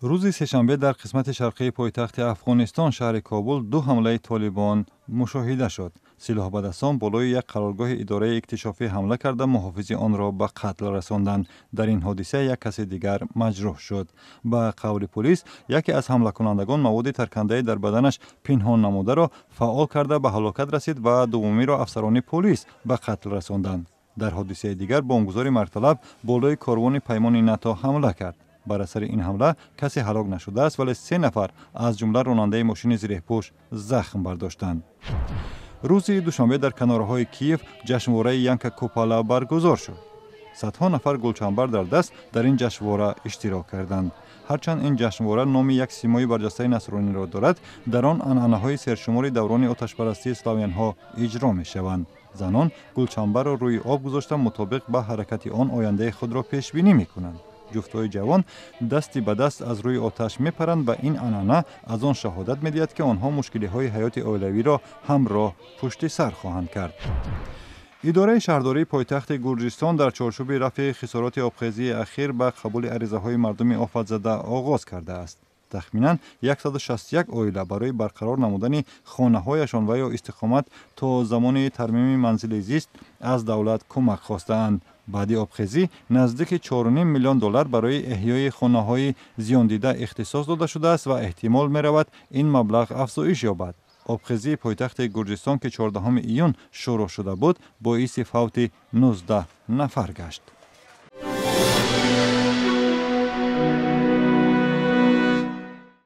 Рӯзи сешанбе дар қисмати шарқии пойтахти Афғонистон, шаҳри Кобул, ду ҳамлаи Толибон мушоҳида шуд. Силоҳбадасон болои як қароргоҳи идораи иктишофӣ ҳамла карда, муҳофизи онро ба қатл расонданд. Дар ин ҳодиса як каси дигар маҷрӯҳ шуд. Ба қавли пулис, яке аз ҳамлакунандагон маводи таркандаи дар баданаш пинҳон намударо фаъол карда, ба ҳалокат расид ва дуввумиро афсарони полис ба қатл расонданд. Дар ҳодисаи дигар бомбгузори маргталаб болои корвони паймони НАТО ҳамла кард. Бар асари ин ҳамла касе ҳалок нашудааст, вале се нафар, аз ҷумла ронандаи мошини зиреҳпӯш, захм бардоштанд. Рӯзи душанбе дар канораҳои Киев ҷашнвораи Янка Купала баргузор шуд. Садҳо нафар гулчанбар дар даст дар ин ҷашнвора иштирок карданд. Ҳарчанд ин ҷашнвора номи як симои барҷастаи насрониро дорад, дар он анъанаҳои сершумори даврони оташпарастии славянҳо иҷро мешаванд. Занон гулчанбарро рӯи об гузошта, мутобиқ ба ҳаракати он ояндаи худро пешбинӣ мекунанд. Ҷуфтҳои ҷавон дасти ба даст аз рӯи оташ мепаранд ва ин анъана аз он шаҳодат медиҳад, ки онҳо мушкилиҳои ҳаёти оилавиро ҳамроҳ пушти сар хоҳанд кард. Идораи шаҳрдории пойтахти Гурҷистон дар чорчӯби рафъи хисороти обхезии ахир ба қабули аризаҳои мардуми офатзада оғоз кардааст. Тахминан 161 оила барои барқарор намудани хонаҳояшон ва ё истиқомат то замони тармими манзили зист аз давлат кӯмак хостаанд. Баъди обхезӣ наздики 4,5 миллион доллар барои эҳёи хонаҳои зиёндида ихтисос дода шудааст ва эҳтимол меравад, ин маблағ афзоиш ёбад. Обхезии пойтахти Гурҷистон, ки 14 июн шурӯъ шуда буд, боиси фавти 19 нафар гашт.